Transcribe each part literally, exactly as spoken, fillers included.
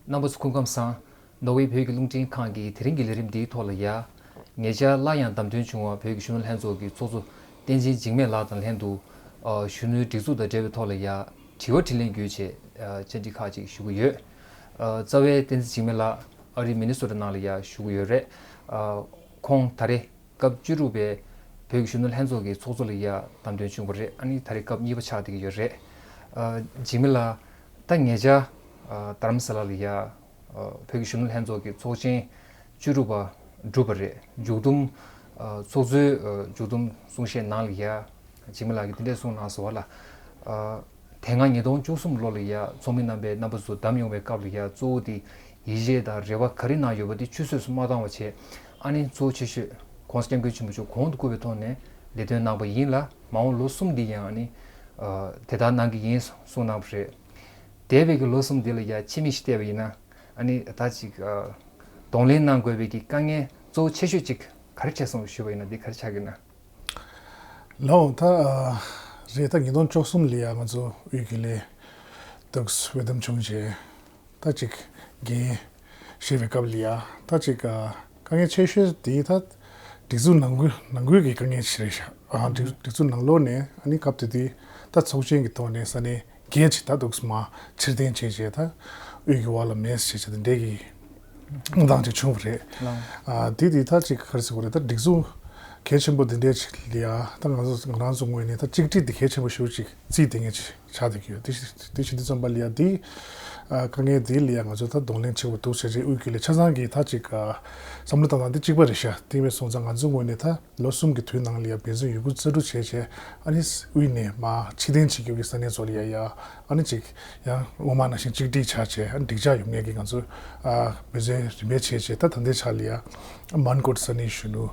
རྣམ་པ་ཚོ་སྐུ་ཁམས་བཟང་། ནོར་ཝེ་བོད་ཀྱི་རླུང་འཕྲིན་ཁང་གིས་དེ་རིང་གི་ལས་རིམ་འདིའི་ཐོག་ལ་ཡ། ཉེ་ཆར་སླར་ཡང་བདམས་ཐོན་བྱུང་བ་བོད་ཀྱི་གཞོན་ནུ་ལྷན་ཚོགས་ཀྱི་ཚོགས་གཙོ་བསྟན་འཛིན་འཇིགས་མེད་ལགས་དང་ལྷན་དུ། ཨ། གཞོན་ནུའི་སྒྲིག་འཛུགས་དང་འབྲེལ་བའི་ཐོག་ལ་ཡ། དྲི་བ་དྲིས་ལན་བརྒྱུད་བྱས། ཨ། བཅར་འདྲི་ཁག་ཅིག་ཞུ་གི་ཡོད། ཨ། རྩ་བའི་བསྟན་འཛིན་འཇིགས་མེད་ལགས་ཨ་རི་མི་ནི་སོ་ཊ་ནང་ལ་ཡ་བཞུགས་ཀྱི་ཡོད་རེད། ཨ། ཁོང་ད་རེས་སྐབས་བཅུ་དྲུག་པའི་བོད་ཀྱི་གཞོན་ནུ་ལྷན་ཚོགས་ཀྱི་ཚོགས་གཙོ་ལ་ཡ་བདམས་ཐོན་བྱུང་བ་རེད། ཨ་ནི་ད་རེས་སྐབས་གཉིས་པ་ཆགས་བསྡད་ཀྱི་ཡོད་རེད། ཨ། འཇིགས་མེད་ལགས། ད་ཉེ་ཆར། ཨ། རྡ་རམ་ས་ལ་ལ་ཡ། ཨ། བོད་ཀྱི་གཞོན་ནུ་ལྷན་ཚོགས་ཀྱི་ཚོགས་ཆེན་བཅུ་དྲུག་པ་གྲུབ་པ་རེད། མཇུག་བསྡོམས། ཨ། ཚོགས་གཙོའི། ཨ། མཇུག་བསྡོམས་གསུང་བཤད་ནང་ལ་ཡ། འཇིགས་མེད་ལགས་ཀྱིས་འདི་འདྲས་གསུངས་གནང་སོང་བ་ལ། ཨ། དེ་སྔ་ཉིས་སྟོང་བཅུ་གསུམ་ལོ་ལ་ཡ་ཚོགས་མི་རྣམ་པས་རྣམ་པ་ཚོ་བདམས་ཡོང་བའི་སྐབས་ལ་ཡ་གཙོ་བོ་དེ་ཡིད་ཆེས་དང་རེ་བ་ག་རེ་གནང་ཡོད་པ་དེ་ཆུད་ཟོས་སུ་མ་བཏང་བ་བྱས། ཨ་ནི་གཙོ་ཆེ་ཤོས་༸གོང་ས་༸སྐྱབས་མགོན་ཆེན་པོ་མཆོག་གོང་དུ་བཀུར་བའི་ཐོག་ནས་ལས་དོན་གནང་པ་ཡིན་ལ། མ་འོངས་ལོ་གསུམ་འདི་ཡང་ཨ་ནི། ཨ། དེ་ལྟར་གནང་གི་ཡིན་གསུངས་གནང་བ་རེད། འདས་པའི་གི་ལོ་གསུམ་འདི་ལ་ཡ་ཕྱི་མིག་ཅིག་བལྟས་པ་ཡིན་ན། ཨ་ནི་ད་ཅིག་ཨ། གདོང་ལེན་གནང་དགོས་པའི་གི་དཀའ་ངལ་གཙོ་བོ་ཆེ་ཤོས་ཅིག་ག་རེ་འཕྲད་སོང་ཞུས་པ་ཡིན་ན་འདི་ག་རེ་ཆགས་ཀྱི་ན། ལགས་འོང་། ད་ཨ། རེད། ད་ཉིས་སྟོང་བཅུ་གསུམ་ལ་ཡ་ང་ཚོ་དབུས་ཀྱི་ལས་འདུག་འོས་འདེམས་བྱུང་རྗེས། ད་ཅིག་འགན་བཞེས་པའི་སྐབས་ལ་ཡ། ད་ཅིག་ཨ། དཀའ་ངལ་ཆེ་ཤོས་དེ་ད་སྒྲིག་འཛུགས་ནང་ཁུལ་ནང་ཁུལ་གྱི་དཀའ་ངལ་ཞིག་རེད་ཤག་ཨ། སྒྲིག་སྒྲིག་འཛུགས་ནང་ལོགས་ནས་ཨ་ནི་སྐབས་དེ་དུས་ད་ཚོགས་ཆེན་གྱི་ཐོག་ནས་ས་གནས་བརྒྱད་ཅིག་ད་འདུག་མར་ཕྱིར་འཐེན་བྱས་རྗེས། ད་དབུས་ཀྱི་འོག་ལ་མེད་ཟེར་བྱས་དེ་འདྲའི་གི་གནས་སྟངས་ཅིག་བྱུང་བ་རེད། ལགས། ཨ། དེ་དེ་ད་ཅིག་ག་རེ་ཟེར་དགོས་རེད། ད་སྒྲིག་འཛུགས་གལ་ཆེན་པོ་འདི་འདྲའི་ཅིག་ལ་ཡ། ད་ང་ཚོ་ང་རང་ཚོ་ངོས་ནས་ད་གཅིག་སྒྲིལ་འདི་གལ་ཆེན་པོ་ཞེ་པོ་ཅིག་བརྩིས་བསྡད་མཁན་ཅིག་ཆགས་བསྡད་ཀྱི་ཡོད། དེ་དེ་བྱེད་དུས་ཙམ་པ་ལ་ཡ་འདི། ཨ། དཀའ་ངལ་འདི་ལ་ཡ་ང་ཚོ་ད་གདོང་ལེན་བྱེད་དགོས་འདུག་ཟེར་བྱས་དབུས་ཀྱི་ལས་ཆ་ཚང་གིས་ད་ཅིག་ཨ། བསམ་བློ་བཏང་སྟངས་འདི་གཅིག་པ་རེད་ཤག་དེ་མིན་སོང་ཙང་ང་ཚོའི་ངོས་ནས་ད་ལོ་གསུམ་གྱི་དུས་ནང་ལ་ཡ་འབད་བརྩོན་ཡོད་རྒུ་རྩལ་སྤྲུགས་བྱས་བྱས། ཨ་ནི་དབུས་ནས་མར་ཕྱིར་འཐེན་བྱེད་རྒྱུ་གི་ས་གནས་ཚོ་ལ་ཡ་ཡ། ཨ་ནི་ཅིག་ཡང་སྔོན་མ་ནང་བཞིན་གཅིག་སྒྲིལ་ཆགས་བྱས། ཨ་ནི་འགྲིག་ཆགས་ཡོང་ངེས་ཀྱི་ང་ཚོ་ཨ། འབད་བརྩོན་རིམ་པས་བྱས་བྱས། ད་ད་ལྟའི་ཆ་ལ་ཡ་མོན་གྷོ་ས་གནས་གཞོན་ནུ།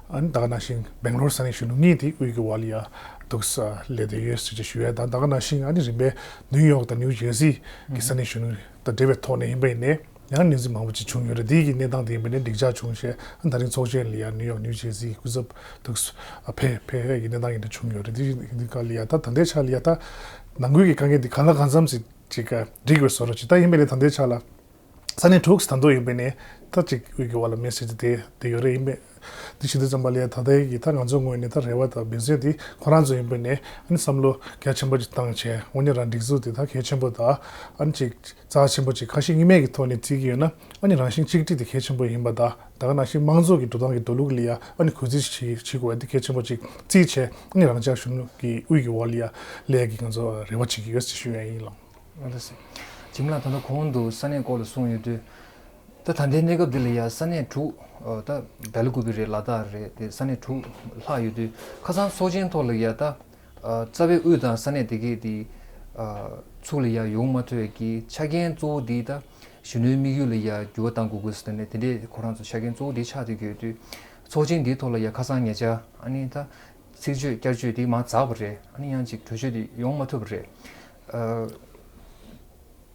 ཨ་ནི་ད་ག་ནང་བཞིན་སྦེང་ལོར་ས་གནས་གཞོན་ནུ་གཉིས་དེ་དབུས་ཀྱི་འོག་ལ་ཡ་འདུག་ས་ལས་དེ་ཡོད་ཟེར་ཅིག་ཞུ་ཡ། ད་ད་ག་ནང་བཞིན་ཨ་ནི་རིམ་པས་ནིའུ་ཡོག་དང་ནིའུ་ཇེར་སི་གི་ས་གནས་གཞོན་ནུ་དང་འབྲེལ་བའི་ཐོག་ནས་ཡིན་པ་ཡིན་ནའི། ཡང་གནས་ཚུལ་མང་པོ་ཅིག་བྱུང་ཡོད་རེད། འདི་གི་གནས་སྟངས་དེ་ཡིན་པ་ནས་འགྲིག་ཆགས་བྱུང་བྱས། ཨ། ད་རིང་ཚོགས་ཆེན་ལ་ཡ་ནིའུ་ཡོག་ནིའུ་ཇེར་སི་སྐུ་ཚབ་འདུག་ཨ། ཕེབས་ཕེབས་ཡ་གི་གནས་སྟངས་ཡིན་འདྲ་བྱུང་ཡོད་རེད། འདི་འདི་ག་ལ་ཡ་ད་ད་ལྟའི་ཆ་ལ་ཡ་ད་ནང་ཁུལ་གྱི་དཀའ་ངལ་འདི་གང་ལ་གང་འཚམ་ཞིག་ཅིག་འགྲིག་པའི་བཟོ་འདྲ་ཅིག་ད་ཡིན་པ་ནས་ད་ལྟའི་ཆ་ལ་ས་གནས་དྲུག་ད་དུང་ཡིན་པ་ནས་ད་ཅིག་དབུས་ཀྱི་འོག་ལ་མེད་ཟེར་གྱི་དེ་དེ་ཡོད་རེད། ཡིན་པས། འདི་བྱེད་དུས་ཙམ་པ་ལ་ཡ་ད་ལྟའི་གི་ད་ང་ཚོའི་ངོས་ནས་ད་རེ་བ་དང་འབད་བརྩོན་འདི་ཁོ་རང་ཚོ་ཡིན་པ་ནས་ཨ་ནི་བསམ་བློ་གལ་ཆེན་པོ་ཅིག་བཏང་བྱས། དངོས་གནས་རང་སྒྲིག་འཛུགས་འདི་ད་གལ་ཆེན་པོ་དང་། ཨ་ནི་ཅིག་རྩ་ཆེན་པོ་ཅིག་ཁ་ཞེ་གཉིས་མེད་ཀྱི་ཐོག་ནས་བརྩི་གི་ཡོད་ན། ཨ་ནི་རང་བཞིན་གཅིག་སྒྲིལ་དེ་གལ་ཆེན་པོ་ཡིན་པ་དང་། ད་ག་ནང་བཞིན་དམངས་གཙོ་གི་འགྲོ་སྟངས་ཀྱི་འགྲོ་ལུགས་ལ་ཡ་ཨ་ནི་གུས་བརྩི་བྱེད་བྱེད་དགོས་པ་དེ་གལ་ཆེན་པོ་ཅིག་བརྩིས་བྱས། ཨ་ནི་རང་ཅག་གཞོན་ནུ་གི་དབུས་ཀྱི་འོག་ལ་ཡ་སླེབས་ཀྱི་ང་ཚོ་རེ་བ་བྱེད་ཀྱི་ཡོད་ཅེས་ཞུ་ཡ་ཡིན། ལགས། ཨ། ལགས་སོ། འཇིགས་མེད་ལགས། ད་ལྟ་གོང་དུ་ས་གནས་སྐོར་ལ་གསུངས་ཡོད་དུས། ད་ད་ལྟའི་གནས་སྐབས་འདི་ལ་ཡ་ས་གནས་དྲུག་ཨ། ད་སྦེལ་ཀུ་པི་རེད། ལ་དྭགས་རེད། དེ་ས་གནས་དྲུག་ལྷག་ཡོད་དུས། ཁ་སང་ཚོགས་ཆེན་ཐོག་ལ་ཡ་ད། ཨ། རྩ་བའི་དབུས་དང་ས་གནས་དེ་གའི་དེ། ཨ། ཚུར་ལ་ཡ་ཡོང་མ་ཐུབ་པའི་གི་ཆ་རྐྱེན་གཙོ་བོ་འདི་ད་གཞོན་ནུའི་དམིགས་ཡུལ་ལ་ཡ་འགྱུར་བ་གཏང་དགོས་དགོས་ཟེར་ནས་དེ་འདྲའི་ཁོ་རང་ཚོ་ཆ་རྐྱེན་གཙོ་བོ་འདི་ཆགས་བསྡད་ཀྱི་ཡོད་དུས། ཚོགས་ཆེན་འདིའི་ཐོག་ལ་ཡ་ཁ་སང་ཉེ་ཆར་ཨ་ནི་ད་ཚིག་བརྗོད་བསྐྱར་བརྗོད་དེ་མར་ཛར་བ་རེད། ཨ་ནི་ཡང་ཅིག་གྲོས་ཆོད་དེ་ཡོང་མ་ཐུབ་པ་རེད། ཨ།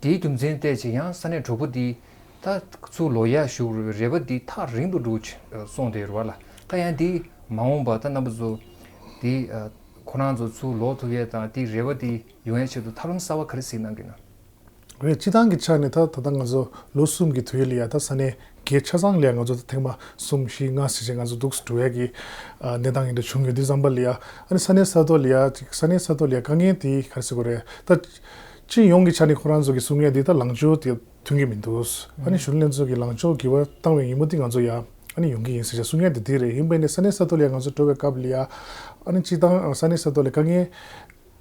དེའི་རྒྱུ་མཚན་བལྟས་ཅིག་ཡང་ས་གནས་དྲུག་པོ་འདི་ད་ཚུར་ལོག་ཡག་ཞུ་རེ་བ་འདི་ཐག་རིང་དུ་འགྲོ་སོང་དེ་རེད་བ་ལ། ད་ཡང་འདི་མ་འོངས་པ་ད་རྣམ་པ་ཚོ་འདི་ཨ། ཁོ་རང་ཚོ་ཚུར་ལོག་ཐུབ་ཡས་དང་འདི་རེ་བ་འདི་ཡོང་ཡས་ཆེད་དུ་ཐབས་ལམ་གསར་བ་ག་རེ་གཟིགས་གནང་གི་ན། རེད། སྤྱི་བཏང་གི་ཆ་ནས་ད་ད་ལྟ་ང་ཚོ་ལོ་གསུམ་གྱི་དུས་ལ་ཡ་ད་ས་གནས་བརྒྱད་ཆ་ཚང་ལ་ཡ་ང་ཚོ་ད་ཐེངས་མ་གསུམ་བཞི་ལྔ་ཟེར་བྱས་ང་ཚོ་འདུག་སེ་འགྲོ་ཡ་གི་ཨ། གནས་སྟངས་ཡིན་འདྲ་བྱུང་ཡོད་དུས་ཙམ་པ་ལ་ཡ། ཨ་ནི་ས་གནས་ས་ཐོག་ལ་ཡ་ཅིག་ས་གནས་ས་ཐོག་ལ་ཡ་དཀའ་ངལ་དེ་ག་རེ་ཟེར་དགོས་རེད། ད་སྤྱི་ཡོངས་ཀྱི་ཆ་ནས་ཁོ་རང་ཚོ་གི་གསུང་ཡ་དེ་ད་ལངས་ཕྱོགས་དེ་མཐུན་གྱི་མི་འདུག་ཨ་ནི་གཞོན་ནུ་ལྷན་ཚོགས་ཀྱི་ལངས་ཕྱོགས་འགྱུར་བ་བཏང་བའི་ཉིན་མོ་དེ་ང་ཚོ་ཡ་ཨ་ནི་ཡོང་གི་ཡིན་ཟེར་བྱས་གསུང་ཡ་དེ་དེ་རེད། ཡིན་པས་ནས་ས་གནས་ས་ཐོག་ལ་ཡ་ང་ཚོ་འགྲོ་བའི་སྐབས་ལ་ཡ། ཨ་ནི་སྤྱི་བཏང་ས་གནས་ས་ཐོག་ལ་དཀའ་ངལ་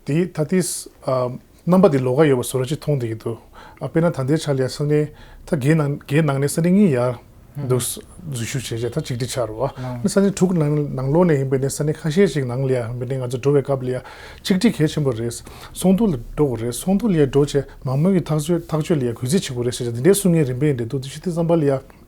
དེ་ད་ལྟའི་ཨ། རྣམ་པ་དེ་ལོགས་ཀ་ཡོད་པ་བཟོ་འདྲ་ཅིག་མཐོང་བསྡད་ཀྱི་འདུག་ཨ། དཔེར་ན་ད་ལྟའི་ཆ་ལ་ཡ་ས་གནས་ད་བརྒྱད་ནང་བརྒྱད་ནང་ནས་ས་གནས་གཉིས་ཡར་འདུག་འཛུལ་ཞུགས་བྱས་བྱས་ད་གཅིག་སྒྲིལ་ཆགས་རེད་བ། ཨ་ནི་ས་གནས་དྲུག་ནང་ནང་ལོགས་ནས་ཡིན་པས་ནས་ས་གནས་ཁ་ཤས་ཤིག་ནང་ལ་ཡ་ཡིན་པས་ནས་ང་ཚོ་འགྲོ་བའི་སྐབས་ལ་ཡ་གཅིག་སྒྲིལ་གལ་ཆེན་པོ་རེད། ཚོགས་འདུ་ལ་འགྲོ་དགོས་རེད། ཚོགས་འདུ་ལ་ཡ་འགྲོ་བྱས་མང་མོས་ཀྱི་ཐག་གཅོད་ཐག་གཅོད་ལ་ཡ་གུས་བརྩི་བྱེད་དགོས་རེད་ཟེར་བྱས་འདི་འདྲའི་གསུང་མཁན་རིམ་པས་འདྲ་འདུག་དེ་ཤི་དུས་ཙམ་པ་ལ་ཡ།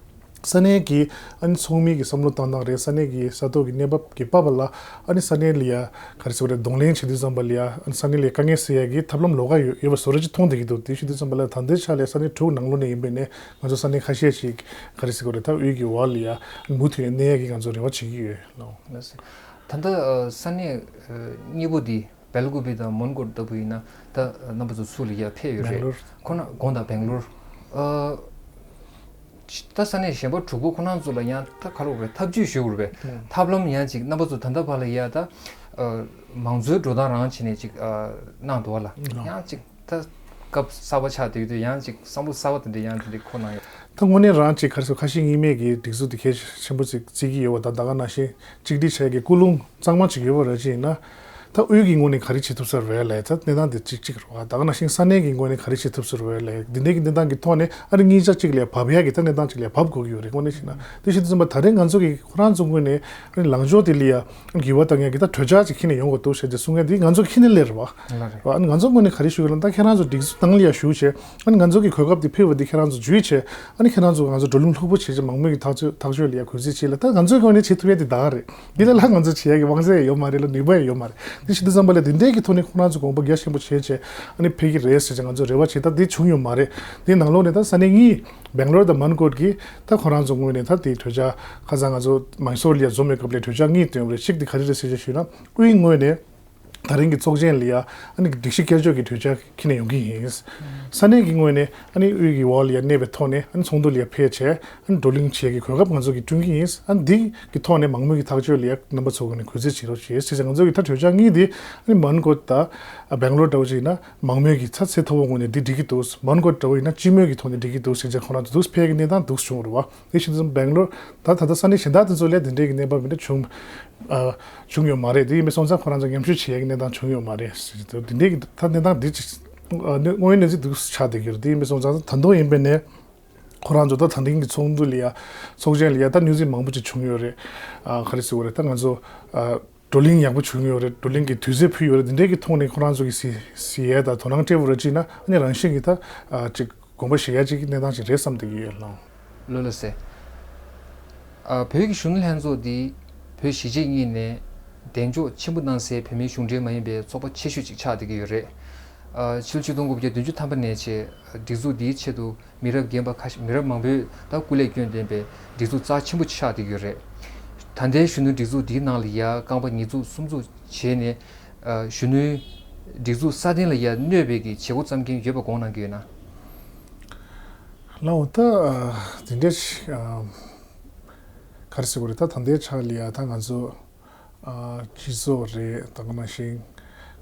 ས་གནས་ཀྱི་ཨ་ནི་ཚོགས་མི་གི་བསམ་བློ་བཏང་སྟངས་རེད། ས་གནས་ཀྱི་ས་ཐོག་གི་གནས་བབ་ཀྱི་བབ་ལ་ཨ་ནི་ས་གནས་ལ་ཡ་ག་རེ་ཟེར་བ་རེད། གདོང་ལེན་བྱེད་དུས་ཙམ་པ་ལ་ཡ་ཨ་ནི་ས་གནས་ལ་ཡ་དཀའ་ངལ་སེལ་ཡ་གི་ཐབས་ལམ་ལོགས་ཀ་ཡོད་ཡོད་པ་བཟོ་འདྲ་ཅིག་མཐོང་བསྡད་ཀྱི་འདུག་དེ་བྱེད་དུས་ཙམ་པ་ལ་ད་ལྟའི་ཆ་ལ་ས་གནས་དྲུག་ནང་ལོགས་ནས་ཡིན་པས་ནས་ང་ཚོ་ས་གནས་ཁ་ཤས་ཤིག་ག་རེ་ཟེར་བ་རེད། ད་དབུས་ཀྱི་འོག་ལ་ཡ་མུ་མཐུད་ནས་གནས་ཡ་གི་ང་ཚོ་རེ་བ་བྱེད་ཀྱི་ཡོད་ལགས། ད་ལྟ་ཨ། ས་གནས་ཨ། གཉིས་པོ་འདི་སྦེལ་ཀུ་པི་དང་མོན་གྷོ་ལྟ་བུ་ཡིན་ན་ད་རྣམ་པ་ཚོ་ཚུར་ལ་ཡ་ཕེབས་ཡོད་རེད། སྦེང་ལོར། ཁོ་ན་དགོངས་དག་སྦེང་ལོར། ཨ། ད་ས་གནས་གཞན་པ་དྲུག་པོ་ཁོ་རང་ཚོ་ལ་ཡང་ད་ག་རེ་ལབ་དགོས་རེད། ཐབས་ཇུས་ཞུ་དགོས་རེད་པས། ཐབས་ལམ་ཡང་ཅིག་རྣམ་པ་ཚོ་ད་ལྟ་བར་ལ་ཡ་ད་མང་གཙོའི་འགྲོ་སྟངས་རང་བྱས་ནས་ཅིག་གནང་འདུག་བ་ལ། ཡང་ཅིག་ད་སྐབས་གསར་པ་ཆགས་བསྡད་ཡོད་དུས་ཡང་ཅིག་བསམ་བློ་གསར་པ་དེ་འདྲ་ཡང་དེ་འདྲ་འཁོར་གནང་ཡོད། ད་དངོས་གནས་རང་ཅིག་ག་རེ་ཟེར། ཁ་ཞེ་གཉིས་མེད་ཀྱི་སྒྲིག་འཛུགས་དེ་གལ་ཆེན་པོ་ཅིག་བརྩི་གི་ཡོད་པ་དང་། ད་ག་ནང་བཞིན་གཅིག་སྒྲིལ་བྱ་ཡག་གི་ཀུན་སློང་གཙང་མ་ཅིག་ཡོད་པ་རེད་ཅེ་ཡིན་ན། ད་དབུས་ཀྱི་ངོས་ནས་ག་རེ་བྱེད་ཐུབ་ས་རེད་ལབ་ཡ་ད་གནས་སྟངས་དེ་གཅིག་གཅིག་རེད་བ། ད་ག་ནང་བཞིན་ས་གནས་ཀྱི་ངོས་ནས་ག་རེ་བྱེད་ཐུབ་ས་རེད་ལབ་ཡ་འདི་འདྲའི་གི་གནས་སྟངས་ཀྱི་ཐོག་ནས་ཨ་ནི་གཉིས་ཆ་གཅིག་ལ་བབས་ཡ་གི་ད་གནས་སྟངས་གཅིག་ལ་བབས་དགོས་ཀྱི་ཡོད་རེད། དངོས་གནས་བྱས་ན་དེ་བྱེད་དུས་ཙམ་པ་ད་རེས་ང་ཚོ་གི་ཁོ་རང་ཚོ་ངོས་ནས་ཨ་ནི་ལངས་ཕྱོགས་དེ་ལ་ཡ་འགྱུར་བ་གཏང་ཡ་གི་ད་གྲོས་འཆར་ཅིག་འཁྱེར་ནས་ཡོང་དགོས་འདུག་ཟེར་ཏེ་གསུང་ཡ་འདི་ང་ཚོ་འཁྱེར་ནས་སླེབས་རེད་བ། ལ་རེད། ཨ་ནི་ང་ཚོ་ངོས་ནས་ག་རེ་ཞུ་གི་ལབ་ན། ད་ཁྱེད་རང་ཚོ་སྒྲིག་འཛུགས་ནང་ལ་ཡ་ཞུགས་བྱས། ཨ་ནི་ང་ཚོ་གི་གོ་སྐབས་དེ་ཕུལ་བ་དེ་ཁྱེད་རང་ཚོ་འཇུས་བྱས། ཨ་ནི་ཁྱེད་རང་ཚོ་ང་ཚོ་བགྲོ་གླེང་ལྷུག་པོ་བྱས་བྱས་མང་མོས་ཀྱི་ཐག་གཅོད་ཐག་གཅོད་ལ་ཡ་གུས་བརྩི་བྱས་ལ། ད་ང་ཚོའི་ངོས་ནས་བྱེད་ཐུབ་ཡ་དེ་ད་ག་རེད། འདི་ལས་ལྷག་ང་ཚོ་བྱེད་ཡ་གི་དབང་ཚད་ཡོད་མ་རེད་ལ། ནུས་པ་ཡང་ཡོད་མ་རེད། དེ་བྱེད་དུས་ཙམ་པ་ལ་དེ་འདྲའི་གི་ཐོག་ནས་ཁོ་རང་ཚོ་དགོངས་པ་རྒྱ་ཆེན་པོ་བྱས་བྱས་ཨ་ནི་ཕེབས་ཀྱི་རེད་ཟེར་བྱས་ང་ཚོ་རེ་བ་བྱས། ད་དེ་བྱུང་ཡོད་མ་རེད། དེའི་ནང་ལོགས་ནས་ད་ས་གནས་གཉིས་སྦེང་ལོར་དང་མན་གོ་ཊ་གིས་ད་ཁོ་རང་ཚོ་ངོས་ནས་ད་དེའི་གྲོས་འཆར་ཁ་སང་ང་ཚོ་མའི་སོར་ལ་ཡ་འཛོམས་པའི་སྐབས་ལ་གྲོས་འཆར་གཉིས་བཏོན་པ་རེད། གཅིག་དེ་ག་རེ་རེད་ཟེར་བྱས་ཞུས་ན། དབུས་ངོས་ནས་ད་རིང་གི་ཚོགས་ཆེན་ལ་ཡ་ཨ་ནི་སྒྲིག་གཞི་བསྐྱར་བཅོས་ཀྱི་གྲོས་འཆར་འཁྱེར་ནས་ཡོང་གི་ཡིན། ས་གནས་ཀྱི་ངོས་ནས་ཨ་ནི་དབུས་ཀྱི་འོག་ལ་ཡ་གནས་པའི་ཐོག་ནས་ཨ་ནི་ཚོགས་འདུ་ལ་ཡ་ཕེབས་བྱས་ཨ་ནི་བགྲོ་གླེང་བྱེད་ཀྱི་གོ་སྐབས་ང་ཚོ་གིས་བསྐྲུན་གྱི་ཡིན། ཨ་ནི་འདི་གི་ཐོག་ནས་མང་མོས་ཀྱི་ཐག་གཅོད་ལ་ཡ་རྣམ་པ་ཚོ་ངོས་ནས་གུས་བརྩི་བྱེད་རོགས་བྱེད་ཟེར་བྱས། ང་ཚོ་གི་ད་གྲོས་འཆར་གཉིས་འདི་ཨ་ནི་མན་གོ་ཊ་དང་སྦེང་ལོར་འདྲ་བོ་ཅིག་ཡིན་ན་མང་མོས་ཀྱི་ཚ་ཚད་མཐོ་པོ་ངོས་ནས་འདི་འགྲིག་གི་འདུག། མན་གོ་ཊ་འདྲ་བོ་ཡིན་ན་སྤྱི་མོས་ཀྱི་ཐོག་ནས་འགྲིག་གི་འདུག་ཟེར་བྱས་ཁོ་རང་ཚོ་འདུག་ཕེབས་ཀྱི་གནས་སྟངས་འདུག་བྱུང་བ་རེད་བ། དེ་བཞིན་དུ་སྦེང་ལོར་ད་ད་ལྟ་ས་གནས་གཞན་དག་དེ་ཚོ་ལས་དེ་འདྲའི་གི་གནས་བབ་མི་འདྲ་བྱུང་ཨ་བྱུང་ཡོད་མ་རེད། དེ་ཡིན་པའི་སོང་ཙང་ཁོ་རང་ཚོ་མཉམ་ཞུགས་བྱེད་ཡ་གི་གནས་སྟངས་བྱུང་ཡོད་མ་རེད་ཟེར་གྱི་འདུག། དེ་འདྲའི་གི་ད་གནས་སྟངས་འདི་ཅིག་ཨ་དངོས་ཡོད་གནས་ཚུལ་འདུག་ཆགས་བསྡད་ཀྱི་རེད། དེ་ཡིན་པའི་སོང་ཙང་ད་དུང་ཡིན་པའི་ནས་ཁོ་རང་ཚོ་ད་ད་ཐེངས་ཀྱི་ཚོགས་འདུ་ལ་ཡ་ཚོགས་ཆེན་ལ་ཡ་ད་གནས་ཚུལ་མང་པོ་ཅིག་བྱུང་ཡོད་རེད། ཨ་ག་རེ་ཟེར་དགོས་རེད། ད་ང་ཚོ་ཨ་བགྲོ་གླེང་ཡག་པོ་བྱུང་ཡོད་རེད། བགྲོ་གླེང་གི་དུས་ཚོད་ཕུལ་ཡོད་རེད། དེ་འདྲའི་གི་ཐོག་ནས་ཁོ་རང་ཚོ་གི་གཟིགས་གཟིགས་ཡས་དང་དོ་སྣང་སྤྲད་པ་རེད་ཅེ་ན་ཨ་ནི་རང་བཞིན་གྱི་ད་ཨ་ཅིག་དགོངས་པ་བཞེས་ཡ་ཅིག་གི་གནས་སྟངས་ཅིག་རེད་བསམ་བསྡད་ཀྱི་ཡོད་ལགས། ལགས་ལགས་སེ། ཨ་བོད་ཀྱི་གཞོན་ནུ་ལྷན་ཚོགས་འདི་བོད་གཞིས་བྱེས་གཉིས་ནས་གདེང་འཇོག་ཆེན་པོ་གནང་སའི་བོད་མིའི་གཞུང་འབྲེལ་མ་ཡིན་པའི་ཚོགས་པ་ཆེ་ཤོས་ཅིག་ཆགས་བསྡད་ཀྱི་ཡོད་རེད། ཨ་ཕྱི་ལོ་ཆིག་སྟོང་དགུ་བརྒྱ་བདུན་ཅུ་ཐམ་པ་ནས་བྱས་སྒྲིག་འཛུགས་འདིའི་ཆེད་དུ་མི་རབས་རྒན་པ་ཁ་ཤས་མི་རབས་མང་པོས་ད་སྐུ་ལས་བསྐྱོན་བསྡད་པའི་སྒྲིག་འཛུགས་རྩ་ཆེན་པོ་ཆགས་བསྡད་ཀྱི་ཡོད་རེད། ད་ལྟའི་གཞོན་ནུ་སྒྲིག་འཛུགས་འདིའི་ནང་ལ་ཡ་རྐང་པ་ཉིས་བཙུགས་གསུམ་བཙུགས་བྱས་ནས་ཨ་གཞོན་ནུའི་སྒྲིག་འཛུགས་སྲ་བརྟན་ལ་ཡ་གནོད་པའི་གི་བྱེད་སྒོ་བརྩམས་མཁན་ཡོད་པ་དགོངས་གནང་གི་ཡོད་ན། ལགས་འོ། ད་ཨ་དེ་འདྲ་ཞིག་ཨ་ག་རེ་ཟེར་དགོས་རེད། ད་ད་ལྟའི་ཆ་ལ་ཡ་ད་ང་ཚོ་ཨ་སྤྱི་ཚོགས་རེད། ད་ག་ནང་བཞིན་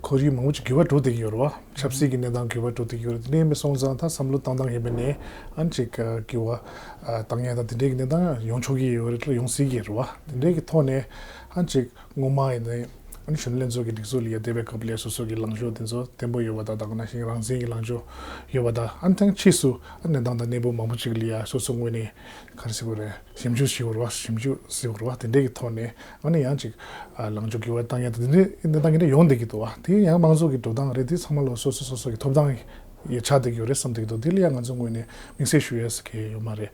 ཁོར་ཡུག་མང་པོ་ཅིག་འགྱུར་བ་འགྲོ་བསྡད་ཀྱི་ཡོད་རེད་བ། ཆབ་སྲིད་ཀྱི་གནས་སྟངས་འགྱུར་བ་འགྲོ་བསྡད་ཀྱི་ཡོད་རེད། དེ་འདྲ་ཡིན་པ་སོང་ཙང་ད་བསམ་བློ་བཏང་སྟངས་ཡིན་པ་ནས་ཨ་ཅིག་ཨ་འགྱུར་བ་ཨ་བཏང་ཡ་དང་དེ་འདྲའི་གི་གནས་སྟངས་ཡོང་ཆོག་གི་ཡོད་རེད། ཡོང་སྲིད་ཀྱི་རེད་བ། དེ་འདྲའི་གི་ཐོག་ནས་ཨ་ཅིག་སྔོན་མ་ཡིན་ནའི་ཨ་ནི་གཞོན་ནུ་ལྷན་ཚོགས་ཀྱི་སྒྲིག་འཛུགས་ལ་ཡ་བསྡད་པའི་སྐབས་ལ་སོ་སོ་གི་ལངས་ཕྱོགས་དེ་ཚོ་བརྟན་པོ་ཡོད་པ་དང་། ད་ག་ནང་བཞིན་རང་བཙན་གྱི་ལངས་ཕྱོགས་ཡོད་པ་དང་། ཨ་ནི་ཐེངས་ཕྱིས་སུ་ཨ་གནས་སྟངས་དང་གནས་བབ་མང་པོ་ཅིག་ལ་ཡ་སོ་སོ་ངོས་ནས་ག་རེ་ཟེར་དགོས་རེད། ཞིབ་འཇུག་ཞུ་བར་བ། ཞིབ་འཇུག་ཟེར་བར་བ། དེ་འདྲའི་གི་ཐོག་ནས་ཨ་ནི་ཡང་ཅིག་ཨ་ལངས་ཕྱོགས་འགྱུར་བ་བཏང་ཡ་དེ་འདྲའི་གནས་སྟངས་འདི་འདྲ་ཡོང་བསྡད་ཀྱི་འདུག་བ། དེ་ཡང་མང་ཚོགས་ཀྱི་འགྲོ་སྟངས་རེད། དེ་ཚང་མ་ལོ་སོ་སོ་སོ་སོ་གི་ཐོབ་ཐང་ཡི་ཆགས་བསྡད་ཀྱི་ཡོད་རེད་བསམ་བསྡད་ཀྱི་འདུག། དེ་ལ་ཡང་ང་ཚོ་ངོས་ནས་དམིགས་བསལ་ཞུ་ཡས་ཟེར་མཁན་ཡོད་མ་རེད།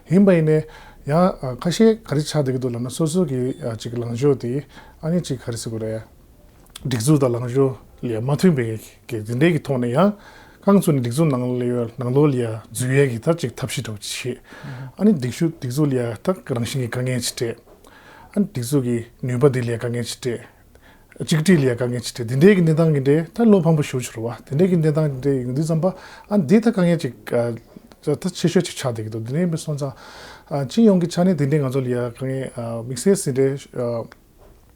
ཡིན་པ་ཡིན་ནའི་ཡང་ཨ་ཁ་ཤས་ག་རེ་ཆགས་བསྡད་ཀྱི་འདུག་ལབ་ན། སོ་སོ་གི་ཨ་ཅིག་ལངས་ཕྱོགས་དེ་ཨ་ནི་ཅིག་ག་རེ་ཟེར་དགོས་རེད། སྒྲིག་འཛུགས་དང་ལངས་ཕྱོགས་ལ་མ་མཐུན་པའི་གི་དེ་འདྲའི་གི་ཐོག་ནས་ཡང་རྐང་བཙུགས་ནས་སྒྲིག་འཛུགས་ནང་ལ་ཡོད་ནང་ལོགས་ལ་ཡ་འཛུལ་ཡས་ཀྱི་ད་ཅིག་ཐབས་ཤེས་འདྲ་བོ་ཅིག་བྱེད། ཨ་ནི་སྒྲིག་ཞུ་སྒྲིག་འཛུགས་ལ་ཡ་ད་རང་བཞིན་གྱི་དཀའ་ངལ་ཅིག་སྤྲད། ཨ་ནི་སྒྲིག་འཛུགས་ཀྱི་ནུས་པ་དེ་ལ་ཡ་དཀའ་ངལ་ཅིག་སྤྲད། གཅིག་སྒྲིལ་ལ་ཡ་དཀའ་ངལ་ཅིག་སྤྲད། དེ་འདྲའི་གི་གནས་སྟངས་ཀྱི་འདྲ་ད་བློ་ཕམ་པོ་ཞེ་པོ་ཅིག་རེད་བ། དེ་འདྲའི་གི་གནས་སྟངས་ཀྱི་འདྲ་ཡོང་དུས་ཙམ་པ་ཨ་འདི་ད་དཀའ་ངལ་ཅིག་ཨ་ད་ཆེ་ཤོས་ཅིག་ཆགས་བསྡད་ཀྱི་འདུག། དེ་འདྲ་ཡིན་པ་སོང་ཙང་ཨ་སྤྱི་ཡོངས་ཀྱི་ཆ་ནས་དེ་འདྲའི་ང་ཚོ་ལ་ཡ་དཀའ་ངལ་ཨ་དམིགས་བསལ་ཟིན་འདྲ་ཨ།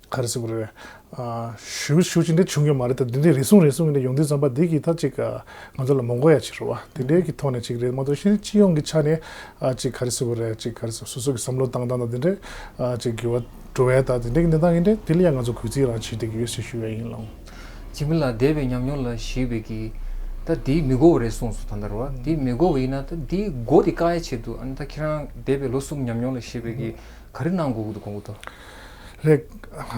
ག་རེ་ཟེར་དགོས་རེད། ཨ་ཞུ་ཞུ་ཅི་འདྲ་བྱུང་ཡོད་མ་རེད། ད་འདི་འདྲའི་རེ་ཟུང་རེ་ཟུང་འདྲ་ཡོང་དུས་ཙམ་པ་འདི་གིས་ད་ཅིག་ཨ་ང་ཚོ་ལ་མ་དགོས་ཡ་ཅིག་རེད་བ། དེ་འདྲའི་གི་ཐོག་ནས་ཅིག་རེད་མ་གཏོགས་གཞན་སྤྱི་ཡོངས་ཀྱི་ཆ་ནས་ཨ་ཅིག་ག་རེ་ཟེར་དགོས་རེད། ཅིག་ག་རེ་ཟེར་སོ་སོ་གི་བསམ་བློ་བཏང་སྟངས་དང་དེ་འདྲའི་ཨ་ཅིག་འགྱུར་བ་འགྲོ་བའི་ད་དེ་འདྲའི་གི་གནས་སྟངས་ཡིན་འདྲ་དེ་ལ་ཡང་ང་ཚོ་གུས་བརྩི་རང་བྱེད་བསྡད་ཀྱི་ཡོད་ཞེས་ཞུ་བ་ཡིན་ལགས། འཇིགས་མེད་ལགས། འདས་པའི་ཉམས་མྱོང་ལ་གཞིགས་པའི་གི་ད་འདི་མི་དགོས་པ་རེད་གསུངས་སོང་། ད་ལྟ་རེད་བ། འདི་མི་དགོས་པ་ཡིན་ན་ད་འདི་སྒོ་དེ་བཀག་ཡ་ཆེད་དུ་ཨ་ནི་ད་ཁྱེད་རང་འདས་པའི་ལོ་གསུམ་ཉམས་མྱོང་ལ་གཞིགས་པའི་གི་ག་རེ་གནང་དགོས་ཀྱི་འདུག་དགོངས་ཀྱི་འདུག། རེད།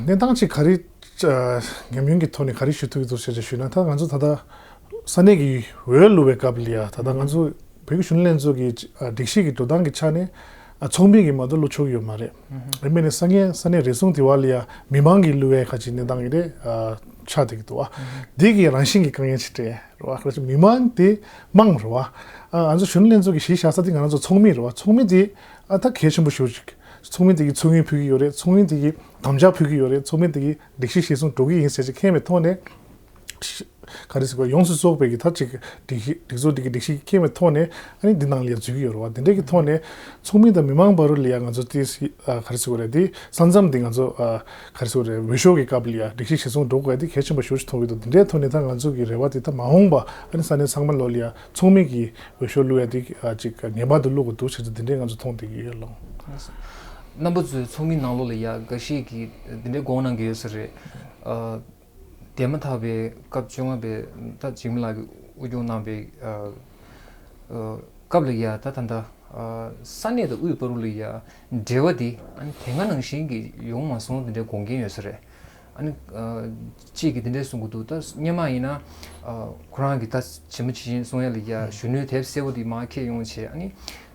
གནས་སྟངས་ཅིག་ག་རེ་ཨ་ཉམས་མྱོང་གི་ཐོག་ནས་ག་རེ་ཞུ་ཐུབ་ཀྱི་འདུག་ཟེར་ཞུས་ན། ད་ང་ཚོ་ད་ལྟ་ས་གནས་ཀྱི་འོས་བླུག་པའི་སྐབས་ལ་ཡ་ད་ལྟ་ང་ཚོ་བོད་ཀྱི་གཞོན་ནུ་ལྷན་ཚོགས་ཀྱི་ཨ་སྒྲིག་གཞི་གི་འགྲོ་སྟངས་ཀྱི་ཆ་ནས་ཨ་ཚོགས་མི་གིས་མ་གཏོགས་བླུག་ཆོག་གི་ཡོད་མ་རེད། ཡིན་པས་ནས་ས་གནས་ས་གནས་རེ་ཟུང་དེ་བ་ལ་ཡ་མི་མང་གིས་བླུག་པའི་ཁ་ཅིག་གནས་སྟངས་ཀྱི་རེད་ཨ་ཆགས་བསྡད་ཀྱི་འདུག་བ། འདི་གི་རང་བཞིན་གྱི་དཀའ་ངལ་ཅིག་རེད་རེད་བ། ཁ་ཅིག་མི་མང་དེ་མང་རེད་བ། ཨ་ང་ཚོ་གཞོན་ནུ་ལྷན་ཚོགས་ཀྱི་གཞི་བཞག་ས་དེ་ང་རང་ཚོ་ཚོགས་མི་རེད་བ། ཚོགས་མི་དེ་ཨ་ད་གལ་ཆེན་པོ་ཞེ་པོ་ཅིག། ཚོགས་མི་དེ་གིས་ཚོགས་དངུལ་ཕུལ་གྱི་ཡོད་རེད། ཚོགས་མི་དེ་གིས་དམ་བཅའ་ཕུལ་གྱི་ཡོད་རེད། ཚོགས་མི་དེ་གིས་སྒྲིག་གཞི་གཞིར་བཟུང་འགྲོ་གི་ཡིན་ཟེར་ཅིག་མཁྱེན་པའི་ཐོག་ནས་ ག་རེ་ཟེར་དགོས། ཡོངས་སུ་རྫོགས་པའི་གི་ད་ཅིག་སྒྲིག་གཞི་སྒྲིག་འཛུགས་འདི་གི་སྒྲིག་གཞི་མཁྱེན་པའི་ཐོག་ནས་ཨ་ནི་འདི་ནང་ལ་ཡ་འཛུལ་གྱི་ཡོད་རེད་བ། འདི་འདྲའི་གི་ཐོག་ནས་ཚོགས་མི་དང་མི་མང་བར་དུ་ལ་ཡ་ང་ཚོ་དེ་ཨ་ག་རེ་ཟེར་དགོས་རེད། དེ་ས་མཚམས་འདི་ང་ཚོ་ཨ་ག་རེ་ཟེར་དགོས་རེད། འོས་ཤོག་གི་སྐབས་ལ་ཡ་སྒྲིག་གཞི་གཞིར་བཟུང་འགྲོ་དགོས་ཡ་དེ་གལ་ཆེན་པོ་ཞེ་པོ་ཅིག་མཐོང་གི་འདུག་འདི་འདྲའི་ཐོག་ནས་ད་ང་ཚོ་གི་རེ་བ་དེ་ད་མ་འོངས་པ་ཨ་ནི་ས་གནས་ཚང་མ་ལོ་ལ་ཡ་ཚོགས་མི་གི་འོས་ཤོག་བླུག་ཡ་དེ་ཨ་ཅིག་ངེས་པར་དུ་བླུག་དགོས་འདུག་བྱས་ཙང་འདི་འདྲའི་ང་ཚོ་མཐོང་བསྡད་ཀྱི་ཡོད་ལགས། རྣམ་པ་ཚོའི་ཚོགས་མི་ནང་ལོགས་ལ་ཡ་འགའ་ཤས་ཀྱིས་འདི་འདྲའི་དགོངས་གནང་གི་ཡོད་ས་རེད། ཨ། དེ་མ་ཐག་པའི་སྐབས་བཅོ་ལྔ་པའི་ད་འཇིགས་མེད་ལགས་ཀྱིས་དབུ་སྐྱོང་གནང་པའི་ཨ་ཨ་སྐབས་ལ་ཡ་ད་ད་ལྟ་ཨ་ས་གནས་དང་དབུས་བར་ལ་ཡ་འབྲེལ་བ་འདི་ཨ་ནི་དེ་སྔ་ནང་བཞིན་གྱི་ཡོང་མ་སོང་། དེ་འདྲའི་དགོངས་འགལ་ཡོད་ས་རེད། ཨ་ནི་ཨ་གཅིག་གིས་དེ་འདྲའི་གསུང་གི་འདུག་ད་སྔོན་མ་ཡིན་ན་ཨ་ཁོ་རང་གིས་ད་ཇི་མ་ཇི་བཞིན་གསུང་ཡ་ལ་ཡ་གཞོན་ནུའི་དེབ་གསལ་པོ་འདི་མར་འཁྱེར་ཡོང་བྱས་ཨ་ནི་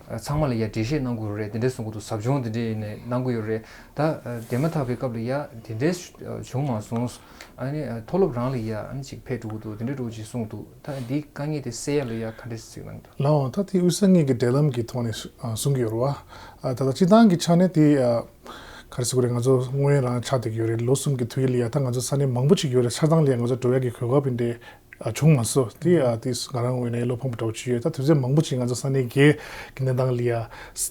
ཨ་ཚང་མ་ལ་ཡ་འགྲེལ་བཤད་གནང་དགོས་རེད། དེ་འདྲའི་གསུང་གི་འདུག་ཟབ་སྦྱོང་དེ་འདྲའི་ནས་གནང་གི་ཡོད་རེད། ད་ཨ་དེ་མ་ཐག་པའི་སྐབས་ལ་ཡ་དེ་འདྲའི་ཨ་བྱུང་མ་སོང་། ཨ་ནི་ཨ་མཐོ་སློབ་རང་ལ་ཡ་ཨ་ནི་ཅིག་ཕེབས་འགྲོ་གི་འདུག་དེ་འདྲའི་འགྲོ་ཅིག་གསུངས་འདུག་ད་འདིའི་དཀའ་ངལ་དེ་སེལ་ཡ་ལ་ཡ་ག་འདྲས་ཅིག་གནང་འདུག་ལགས་འོང་། ད་དེ་དབུས་ས་གཉིས་ཀྱི་འབྲེལ་ལམ་གྱི་ཐོག་ནས་ཨ་གསུང་གི་ཡོད་རེད་བ། ཨ་ད་ལྟ་སྤྱི་བཏང་གི་ཆ་ནས་དེ་ཨ་ག་རེ་ཟེར་དགོས་རེད། ང་ཚོ་སྔོན་རང་ཆགས་བསྡད་ཀྱི་ཡོད་རེད། ལོ་གསུམ་གྱི་དུས་ལ་ཡ་ད་ང་ཚོ་ས་གནས་མང་པོ་ཅིག་ཡོད་རེད། ཆ་ཚང་ལ་ཡ་ང་ཚོ་འགྲོ་ཡ་གི་གོ་སྐབས་དེ་འདྲ་ཨ་བྱུང་མ་སོང་། དེ་ཨ་དེ་ང་རང་ངོས་ནས་བློ་ཕམ་པོ་འདྲ་བོ་ཅིག་ཡོད། ད་དུས་ཚོད་མང་པོ་ཅིག་ང་ཚོ་ས་གནས་བརྒྱད་ཀྱི་གནས་སྟངས་ལ་ཡ་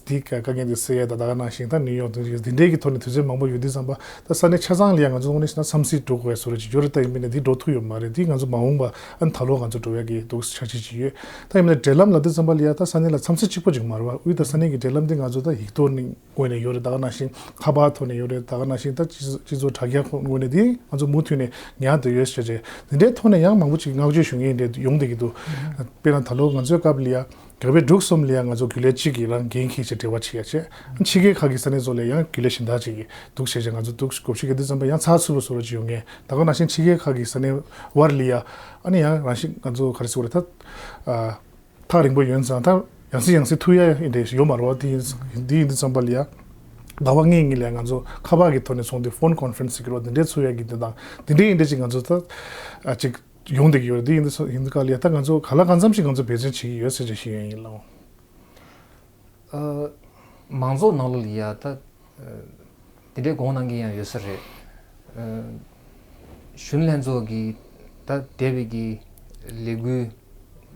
དེ་དཀའ་ངལ་དེ་སེལ་ཡ་ད་ད་ག་ནང་བཞིན་ད་ནིའུ་ཡོག་དང་འདི་འདྲའི་གི་ཐོག་ནས་དུས་ཚོད་མང་པོ་ཡོད་དུས་ཙམ་པ་ད་ས་གནས་ཆ་ཚང་ལ་ཡ་ང་ཚོ་དངོས་གནས་བྱས་ན་འཚམས་གཟིགས་འགྲོ་དགོས་བཟོ་འདྲ་ཅིག་ཡོད་རེད། ད་ཡིན་པ་ཡིན་ན་དེ་འགྲོ་ཐུབ་ཡོད་མ་རེད། དེ་ང་ཚོ་མ་འོངས་པ་ཨ་ནི་ད་ལོ་ང་ཚོ་འགྲོ་ཡ་གི་འདུག་འཆར་གཞི་ཅིག་ཡོད། ད་ཡིན་པ་ཡིན་ན་འབྲེལ་ལམ་ལབ་དུས་ཙམ་པ་ལ་ཡ་ད་ས་གནས་ལ་འཚམས་གཟིགས་གཅིག་པོ་ཅིག་མ་རེད་བ། དབུས་དང་ས་གནས་ཀྱི་འབྲེལ་ལམ་དེ་ང་ཚོ་ད་ཡིག་ཐོག་ནས་ངོས་ནས་ཡོད་རེད། ད་ག་ནང་བཞིན་ཁ་པར་ཐོག་ནས་ཡོད་རེད། ད་ག་ནང་བཞིན་ད་སྤྱི་སྤྱི་ཚོགས་དྲ་རྒྱ་ཁོ་ངོས་ནས་དེ་ང་ཚོ་མུ་མཐུད་ནས་ཉར་བསྡད་ཡོད་ཟེར་བྱས། དེ་འདྲའི་ཐོག་ནས་ཡང་མང་པོ་ཅིག་བསྔགས་བརྗོད་ཞུ་མཁན་འདྲ་ཡོང་བསྡད་ཀྱི་འདུག་དཔེར་ན་ད་ལོ་ང་ཚོའི་སྐབས་ལ་ཡ་ག་བའི་འབྲུག་གསུམ་ལ་ཡ་ང་ཚོ་རྒྱུན་ལས་གཅིག་གིས་རང་འགན་འཁྱེར་བྱས་འབྲེལ་བ་བྱེད་ཡ་བྱས། ཕྱི་རྒྱལ་ཁག་གི་ས་གནས་ཚོ་ལ་ཡང་རྒྱུན་ལས་གཞན་དག་ཅིག་གིས་འདུག་བྱས་བྱས། ང་ཚོ་འདུག་གོ་ཤེས་ཀྱི་དུས་ཙམ་པ་ཡང་ཚགས་ཚུད་པོ་བཟོ་འདྲ་ཅིག་ཡོང་མཁན། ད་ག་ནང་བཞིན་ཕྱི་རྒྱལ་ཁག་གི་ས་གནས་བར་ལ་ཡ་ཨ་ནི་ཡང་རང་བཞིན་ང་ཚོ་ག་རེ་ཟེར་དགོས་རེད། ད་ཨ། ཐག་རིང་པོ་ཡོད་ཙང་ད་ཡང་སེ་ཡང་སེ་ཐུག་ཡ་ཡིན་དེ་ཡོད་མ་རེད་བ། དེ་ཡིན་དེ་ཡིན་དུས་ཙམ་པ་ལ་ཡ་ཟླ་བ་ལྔའི་སྔོན་ལ་ང་ཚོ་ཁ་པར་གྱི་ཐོག་ནས་ཚོགས་འདུ་ཕོན་ཀོན་ཕ་རེན་སི་ཟེར་གྱི་རེད་བ། དེ་འདྲའི་ཚུགས་ཡ་གི་དེ་དང་དེ་འདྲའི་ཡིན་འདྲ་ཅིག་ང་ཚོ་ད་ཨ་ཅིག་ཡོང་བསྡད་ཀྱི་ཡོད་རེད། དེ་ཡིན་དུས་ཡིན་དུས་ག་ལ་ཡ་ད་ང་ཚོ་ག་ལ་གང་འཚམ་ཞིག་ང་ཚོ་འབད་བརྩོན་བྱེད་ཀྱི་ཡོད་ཟེར་བྱས་ཞུ་ཡ་ཡིན་ལགས། ཨ། མང་ཚོགས་ནང་ལོགས་ལ་ཡ་ད་ཨ་དེ་འདྲའི་དགོངས་གནང་མཁན་ཡང་ཡོད་ས་རེད། ཨ། གཞོན་ནུ་ལྷན་ཚོགས་ཀྱི་ད་འདས་པའི་གི་ལས་འགུལ་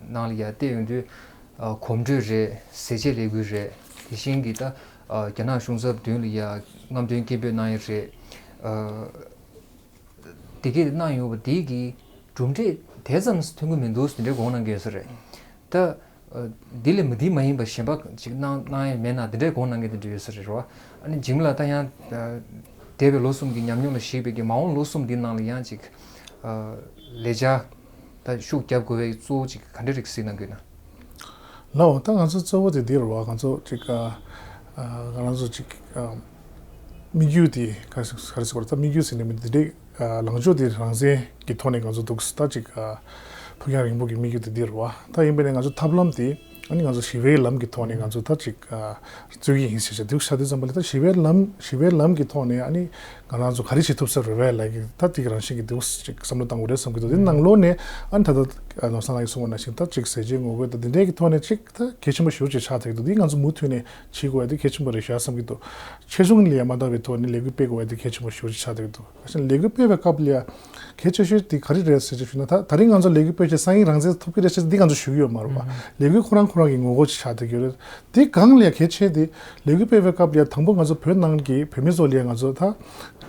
ནང་ལ་ཡ་བལྟས་ཡོང་དུས་ཨ་གོམ་བགྲོད་རེད། ཟས་བཅད་ལས་འགུལ་རེད། དེ་བཞིན་གྱི་ད་ཨ་རྒྱ་ནག་གཞུང་ཚབ་མདུན་ལ་ཡ་རྔམ་སྟོན་སྐད་འབོད་གནང་ཡ་རེད། ཨ། དེ་གས་གནང་ཡོད་པ་དེ་གི་གྲུབ་འབྲས་དེ་ཙམ་ཐོན་གི་མི་འདུག་དེ་འདྲའི་དགོངས་གནང་གི་ཡོད་ས་རེད། ད་ཨ་འདི་ལས་མི་འདི་མ་ཡིན་པ་གཞན་པ་ཅིག་གནང་གནང་ཡ་མེད་ན་དེ་འདྲའི་དགོངས་གནང་མཁན་དེ་འདྲ་ཡོད་ས་རེད་རོ། ཨ་ནི་འཇིགས་མེད་ལགས་ད་ཡང་ཨ་འདས་པའི་ལོ་གསུམ་གྱི་ཉམས་མྱོང་ལ་གཞིགས་པའི་གི་མ་འོངས་ལོ་གསུམ་འདི་ནང་ལ་ཡང་ཅིག་ཨ་ལས་འཆར་ད་ཤུགས་རྒྱབ་དགོས་པའི་གཙོ་བོ་ཅིག་ག་འདྲ་རིགས་གཟིགས་གནང་གི་ཡོད་ན། ལགས་འོང་། ད་ང་ཚོ་གཙོ་བོ་དེ་འདི་རེད་བ། ང་ཚོ་ཅིག་ཨ་ཨ་ང་རང་ཚོ་ཅིག་ཨ་དམིགས་ཡུལ་དེ་ག་རེ་ཟེར་ག་རེ་ཟེར་དགོས་རེད། ད་དམིགས་ཡུལ་ཟེར་ནས་མི་འདི་འདྲའི་ཨ་ལངས་ཕྱོགས་དེ་རང་བཙན་གྱི་ཐོག་ནས་ང་ཚོ་འདུག་ད་ཅིག་ཨ་ཕུགས་རྒྱང་རིང་པོ་གི་དམིགས་ཡུལ་དེ་འདི་རེད་བ། ད་ཡིན་པ་ནས་ང་ཚོ་ཐབས་ལམ་དེ་ཨ་ནི་ང་ཚོ་ཞི་བའི་ལམ་གྱི་ཐོག་ནས་ང་ཚོ་ད་ཅིག་ཨ་རྩོད་ཀྱི་ཡིན་ཟེར་བྱས་འདུག་བྱ་དུས་ཙམ་པ་ལ་ད་ཞི་བའི་ལམ་ཞི་བའི་ལམ་གྱི་ཐོག་ནས་ཨ་ནི་ང་རང་ཚོ་ག་རེ་བྱེད་ཐུབ་ས་རེད་བས་ལབ་ཀྱི་ད་དེ་ག་རང་བཞིན་གྱི་འདུག་ཅིག་བསམ་བློ་བཏང་དགོས་རེད་བསམ་གྱི་འདུག་དེ་ནང་ལོགས་ནས་ཨ་ནི་ད་ལྟ་ནོར་བཟང་ལགས་ཀྱིས་གསུངས་པ་ནང་བཞིན་ད་ཅིག་ཟས་བཅད་ངོ་རྒོལ་དང་འདི་འདྲའི་གི་ཐོག་ནས་ཅིག་ད་གལ་ཆེན་པོ་ཞེ་པོ་ཅིག་ཆགས་བསྡད་ཀྱི་འདུག་འདི་ང་ཚོ་མུ་མཐུད་ནས་བྱེད་དགོས་ཡ་དེ་གལ་ཆེན་པོ་རེད་ཤག་བསམ་གྱི་འདུག་ཆེད་སྦྱོང་ལ་ཡ་མ་བཏང་བའི་ཐོག་ནས་ལས་འགུལ་སྤེལ་དགོས་ཡ་དེ་གལ་ཆེན་པོ་ཞེ་པོ་ཅིག་ཆགས་བསྡད་ཀྱི་འདུག་ཨ་ནི་ལས་འགུལ་སྤེལ་བའི་སྐབས་ལ་ཡ་གལ་ཆེ་ཤོས་དེ་ག་རེ་རེད་ཟེར་ཅིག་ཞུས་ན། ད་ད་རིང་ང་ཚོ་ལས་འགུལ་སྤེལ་བྱས་སང་ཉིན་རང་བཙན་ཐོབ་ཀྱི་རེད་ཟེར་འདི་ང་ཚོ་ཞུ་གི་ཡོད་མ་རེད་བ། ལས་འགུལ་ཁོ་རང་ཁོ་རང་གི་ངོ་རྒོལ་ཅིག་ཆགས་བསྡད་ཀྱི་ཡོད་རེད། དེ་སྒང་ལ་ཡ་གལ་ཆེ་དེ་ལས་འགུལ་སྤེལ་བའི་སྐབས་ལ་ཡ་དང་པོ་ང་ཚོ་བོད་ནང་གི་བོད་མི་ཚོ་ལ་ཡ་ང་ཚོ་ད་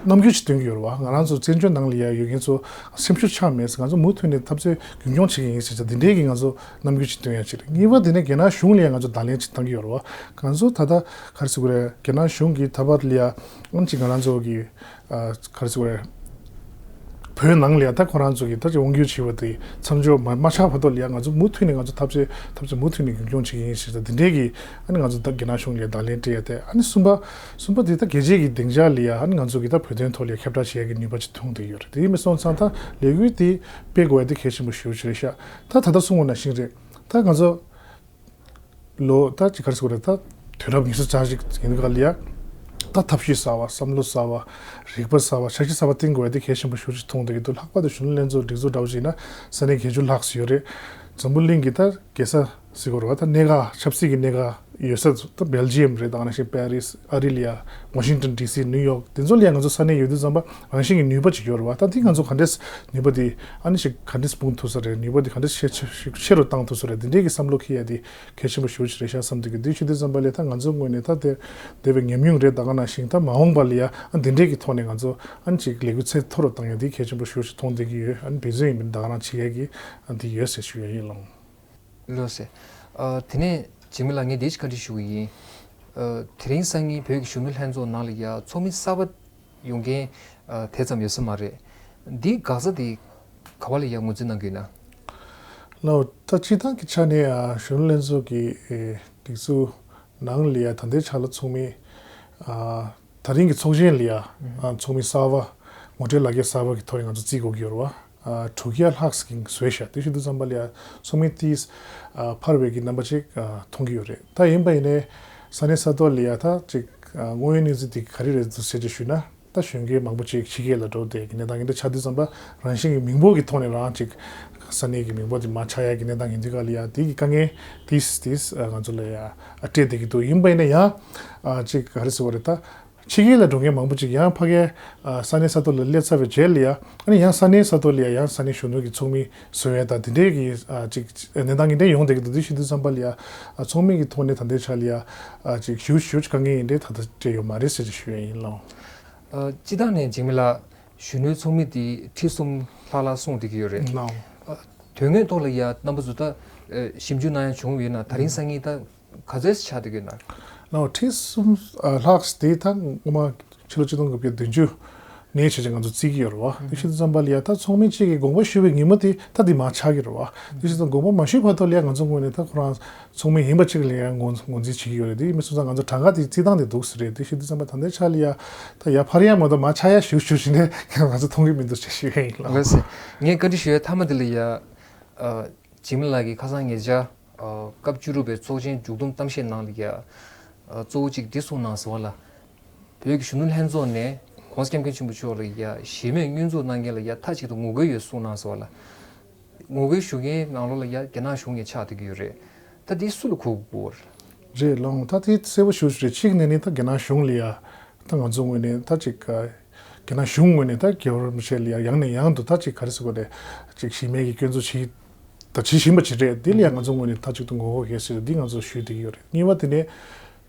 རྣམ་འགྱུར་ཅིག་སྟོན་གྱི་ཡོད་རེད་བ། ང་རང་ཚོ་བཙན་བྱོལ་ནང་ལ་ཡ་ཡོད་མཁན་ཚོ་སེམས་ཤུགས་ཆག་མེད་ཟེར། ང་ཚོ་མུ་མཐུད་ནས་འཐབ་རྩོད་རྒྱུན་འཁྱོངས་བྱེད་ཀྱི་ཡིན་ཟེར་ཅིག་འདི་འདྲའི་གི་ང་ཚོ་རྣམ་འགྱུར་ཅིག་སྟོན་ཡ་ཅིག་རེད། གཉིས་པ་དེ་ནས་རྒྱ་ནག་གཞུང་ལ་ཡ་ང་ཚོ་བརྡ་ལན་ཅིག་བཏང་གི་ཡོད་རེད་བ། ང་ཚོ་ད་ལྟ་ག་རེ་ཟེར་དགོས་རེད། རྒྱ་ནག་གཞུང་གིས་ད་བར་ལ་ཡ་ཨང་ཅིག་ང་རང་ཚོ་གི་ཨ་ག་རེ་ཟེར་དགོས་རེད། བོད་ནང་ལ་ཡ་ད་ཁོ་རང་ཚོ་གི་ད་ཅིག་དབང་སྒྱུར་བྱས་པ་དེ་མཚམས་འཇོག་མ་མ་ཆགས་བར་དུ་ལ་ཡ་ང་ཚོ་མུ་མཐུད་ནས་ང་ཚོ་འཐབ་རྩོད་འཐབ་རྩོད་མུ་མཐུད་ནས་རྒྱུན་འཁྱོངས་བྱེད་ཀྱི་ཡིན་ཟེར། ད་དེ་འདྲའི་གི་ཨ་ནི་ང་ཚོ་ད་རྒྱ་ནག་གཞུང་ལ་ཡ་བརྡ་ལན་སྤྲད་ཡ་དེ། ཨ་ནི་གསུམ་པ་གསུམ་པ་དེ་ད་རྒྱལ་སྤྱིའི་གི་སྡིངས་ཆ་ལ་ཡ་ཨ་ནི་ང་ཚོ་གི་ད་བོད་དོན་ཐོག་ལ་ཡ་ཁྱབ་བསྒྲགས་བྱེད་ཡ་གི་ནུས་པ་ཅིག་ཐོན་བསྡད་ཡོད་རེད། དེ་ཡིན་པ་སོང་ཙང་ད་ལས་འགུལ་དེ་སྤེལ་དགོས་ཡ་དེ་གལ་ཆེན་པོ་ཞེ་པོ་ཅིག་རེད་ཤག་ད་ད་ལྟ་གསུངས་པ་ནང་བཞིན་རེད། ད་ང་ཚོ་ལོ་ད་ཅིག་ག་རེ་ཟེར་དགོས་རེད། ད་དུས་རབས་ཉི་ཤུ་རྩ་གཅིག་ཡིན་ག་ལ་ཡ་ད་ཐབས་ཤེས་གསར་བ་བསམ་བློ་གསར་བ་རིག་པ་གསར་བ་འཆར་གཞི་གསར་བ་བཏིང་དགོས་ཡ་དེ་གལ་ཆེན་པོ་ཞེ་པོ་ཅིག་མཐོང་བསྡད་ཀྱི་འདུག་ལྷག་པར་དུ་གཞོན་ནུ་ལྷན་ཚོགས་སྒྲིག་འཛུགས་འདྲ་བོ་ཞིག་ཡིན་ན་ས་གནས་བརྒྱད་ཅུ་ལྷག་ཙམ་ཡོད་རེད། འཛམ་བུ་གླིང་གི་ད་རྒྱལ་ས་ཟེར་དགོས་རེད་བ། ད་གནད་འགག་ཆབ་སྲིད་ཀྱི་གནད་འགག་ ཡོད་ས་ད་སྦེལ་ཇི་ཡམ་རེད། ད་ནང་བཞིན་པེ་རིས། ཨ་རི་ལ་ཡ། ཝ་ཤིང་ཏོན་ཌི་སི། ནིའུ་ཡོག་དེ་ཚོ་ལ་ཡ་ང་ཚོ་ས་གནས་ཡོད་དུས་ཙམ་པ་རང་བཞིན་གྱི་ནུས་པ་ཅིག་ཡོད་རེད་བ། ད་དེ་ང་ཚོ་ག་འདྲས་ནུས་པ་དེ་ཨ་ནི་ཞིག་ག་འདྲས་སྤུངས་ཐུབ་ས་རེད། ནུས་པ་དེ་ག་འདྲས་ཆེ་ཆེ་ཆེ་རུ་བཏང་ཐུབ་ས་རེད། དེ་འདྲས་ཀྱི་བསམ་བློ་འཁྱེར་ཡ་དེ་གལ་ཆེན་པོ་ཞེ་པོ་ཅིག་རེད་ཤག་བསམ་འདུག་གི། དེ་ཞུ་དུས་ཙམ་པ་ལ་ད་ང་ཚོའི་ངོས་ནས་ད་དེ་དེ་བས་ཉམས་མྱོང་རེད། ད་ག་ནང་བཞིན་ད་མ་འོངས་པ་ལ་ཡ་ཨ་འདི་འདྲས་ཀྱི་ཐོག་ནས་ང་ཚོ་ཨ་ནི་ཅིག་ལས་འགུལ་ཚད་མཐོ་རུ་བཏང་ཡ་དེ་གལ་ཆེན་པོ་ཞེ་པོ་ཅིག་མཐོང་བསྡད་ཀྱི་ཡོད། ཨ་ནི་འབད་བརྩོན་ཡིན་པ་ད་ག་རང་བྱེད་ཡ་གི་ཨ་འདི་ཡོད་ཟེར་ཞུ་ཡ་ཡིན། ལགས་སོ། ཨ། དེ་ནས་འཇིགས་མེད་ལགས། ངས་འདི་ཅིག་བཀའ་འདྲི་ཞུ་གི་ཡིན། ཨ། དེ་རིང་སང་ཉིན་བོད་ཀྱི་གཞོན་ནུ་ལྷན་ཚོགས་ནང་ལ་ཡ་ཚོགས་མི་གསར་པ་ཡོང་མཁན་ཨ་དེ་ཙམ་ཡོད་ས་མ་རེད། འདིའི་འགག་རྩ་དེ་ག་བ་ལ་ཡ་ངོས་འཛིན་གནང་གི་ཡོད་ན། ལགས། ད་སྤྱིར་བཏང་གི་ཆ་ནས་ཨ་གཞོན་ནུ་ལྷན་ཚོགས་ཀྱི་ཨེ་སྒྲིག་འཛུགས་ནང་ལ་ཡ་ད་ལྟའི་ཆ་ལ་ཚོགས་མི་ཨ་ད་རིང་གི་ཚོགས་ཆེན་ལ་ཡ་ཨ་ཚོགས་མི་གསར་པ་ངོ་སྤྲོད་ལག་འཁྱེར་གསར་པ་གི་ཐོག་ནས་ང་ཚོ་བརྩི་དགོས་ཀྱི་ཡོད་རེད་བ། ཨ་དྲུག་བརྒྱ་ལྷག་ཅིག་བཟོས་ཤག་དེ་ཞུ་དུས་ཙམ་པ་ལ་ཡ་ཚོགས་མི་དེས་ཨ་འཕར་བའི་གི་རྣམ་པ་ཅིག་ཨ་མཐོང་གི་ཡོད་རེད། ད་ཡིན་པ་ཡིན་ནའི་ས་གནས་ས་ཐོག་ལ་ཡ་ད་ཅིག་ཨ་དངོས་ཡོད་གནས་ཚུལ་དེ་ག་རེ་རེད་འདུག་ཟེར་ཅིག་ཞུས་ན། ད་གཞོན་སྐྱེས་མང་པོ་ཅིག་ཕྱི་རྒྱལ་ལ་འགྲོ་བསྡད་ཀྱི་གནས་སྟངས་འདི་འདྲ་ཆགས་དུས་ཙམ་པ་རང་བཞིན་གྱི་མིང་འབོར་གྱི་ཐོག་ནས་རང་ཅིག་ས་གནས་ཀྱི་མིང་འབོར་དེ་མར་ཆག་ཡ་གི་གནས་སྟངས་ཡིན་དུས་ག་ལ་ཡ་དེ་གི་དཀའ་ངལ་དེ་དེ་ང་ཚོ་ལ་ཡ་ཨ་སྤྲད་བསྡད་ཀྱི་འདུག་ཡིན་པ་ཡིན་ན་ཡང་ཨ་ཅིག་ག་རེ་ཟེར་བ་རེད། ད་ཕྱི་རྒྱལ་ལ་འགྲོ་མཁན་མང་པོ་ཅིག་ཡང་ཕ་གིའི་ཨ་ས་གནས་ས་ཐོག་ལ་སླེབས་ཚར་བའི་རྗེས་ལ་ཡ་ཨ་ནི་ཡང་ས་གནས་ས་ཐོག་ལ་ཡ་ཡང་ས་གནས་གཞོན་ནུ་གི་ཚོགས་མི་བཟོ་ཡ་ད་དེ་འདྲའི་གི་ཨ་ཅིག་གནས་སྟངས་འདི་འདྲ་ཡོང་བསྡད་ཀྱི་འདུག་དེ་ཞུ་དུས་ཙམ་པ་ལ་ཡ་ཨ་ཚོགས་མི་གི་ཐོག་ནས་ད་ལྟའི་ཆ་ལ་ཡ་ཨ་ཅིག་ཞུ་ཞུ་དཀའ་ངལ་ཡིན་འདྲ་ད་ལྟ་སྤྲད་ཡོད་མ་རེད་ཟེར་ཅིག་ཞུ་ཡ་ཡིན་ལགས། ཨ། སྤྱིར་བཏང་ནས་འཇིགས་མེད་ལགས། གཞོན་ནུའི་ཚོགས་མི་དེ་ཁྲི་གསུམ་ལྷག་ལྷག་གསུངས་བསྡད་ཀྱི་ཡོད་རེད། ལགས། ཨ། དོན་དངོས་ཐོག་ལ་ཡ་རྣམ་པ་ཚོ་ད་ཨ་ཞིབ་འཇུག་གནང་ཡ་བྱུང་ཡོད་ན་ད་རིང་སང་ཉིན་ད་ག་ཚོད་ཆགས་བསྡད་ཀྱི་ཡོད་ན། ལགས། ཁྲི་གསུམ་ཨ་ལྷག་དེ་ད་སྔོན་མ་ཕྱི་ལོ་ཆིག་སྟོང་དགུ་བརྒྱ་བདུན་ཅུ་ནས་བྱས་ཙང་ང་ཚོ་བརྩི་གི་ཡོད་རེད་བ། དེ་བྱེད་དུས་ཙམ་པ་ལ་ཡ་ད་ཚོགས་མི་གཅིག་གིས་དགོངས་པ་ཞུས་པའི་ཉིན་མོ་དེ་ད་དེ་མར་ཆག་གི་རེད་བ། དེ་བྱེད་དུས་དགོངས་པ་མ་ཞུས་བར་དུ་ལ་ཡ་ང་ཚོ་ངོས་ནས་ད་ཁོ་རང་ཚོགས་མི་ཡིན་པ་གཅིག་ལ་ཡང་ངོས་ངོས་འཛིན་བྱེད་ཀྱི་ཡོད་རེད། དེ་མི་སོང་ཙང་ང་ཚོ་གྲངས་ཀ་དེ་རྩིས་སྟངས་དེ་འདུག་ཟེར་རེད། དེ་ཞུ་དུས་ཙམ་པ་ད་ལྟའི་ཆ་ལ་ཡ་ད་ཡར་འཕར་ཡ་མ་གཏོགས་མར་ཆག་ཡ་ཞུ་ཞུ་བཞིན་ནས་ང་ཚོ་མཐོང་གི་མི་འདུག་ཅེས་ཞུ་ཡ་ཡིན་ལགས། ལགས་སེ། ངས་བཀའ་འདྲི་ཞུ་ཡ་མཐའ་མ་དེ་ལ་ཡ་ཨ་འཇིགས་མེད་ལགས་ཀྱིས་ཁ་སང་ཉེ་ཆར་ཨ་སྐབས་བཅུ་དྲུག་པའི་ཚོགས་ཆེན་མཇུག་བསྡོམས་གཏམ་བཤད་ནང་ལ་ཡ་ཨ་གཙོ་བོ་གཅིག་འདི་གསུངས་གནང་ཟེར་བ་ལ། བོད་ཀྱི་གཞོན་ནུ་ལྷན་ཚོགས་ནས་༸གོང་ས་༸སྐྱབས་མགོན་ཆེན་པོ་མཆོག་ལ་ཡ་གཞི་མེད་བསྙོན་འཛུགས་གནང་མཁན་ལ་ཡ་མཐའ་གཅིག་ཏུ་ངོ་རྒོལ་ཡོད་གསུངས་གནང་ཟེར་བ་ལ། ངོ་རྒོལ་ཞུ་མཁན་ནང་ལོགས་ལ་ཡ་རྒྱ་ནག་གཞུང་ནས་ཆགས་བསྡད་ཀྱི་ཡོད་རེད། ད་འདི་སུ་ལ་གུས་དགོས་རེད། རེད་ལགས། ད་དེ་གསལ་པོ་ཞུ་ཞུ་རེད། གཅིག་ནས་ནི་ད་རྒྱ་ནག་གཞུང་ལ་ཡ་ད་ང་ཚོ་ངོས་ནས་ད་ཅིག་རྒྱ་ནག་གཞུང་ངོས་ནས་ད་རྒྱལ་བ་རིན་པོ་ཆེ་ལ་ཡ་ཡང་ནས་ཡང་དུ་ད་ཅིག་ག་རེ་ཟེར་དགོས་རེད། ཅིག་གཞི་མེད་ཀྱི་སྐྱོན་འཛུགས་བྱེད་ད་བྱེད་བཞིན་པ་ཅིག་རེད། དེ་ལ་ཡ་ང་ཚོ་ངོས་ནས་ད་ཅིག་ཏུ་ངོ་རྒོལ་གལ་སྲིད་འདི་ང་ཚོ་ཞུས་བསྡད་ཀྱི་ཡོད་རེད། གཉིས་པ་དེ་ནས་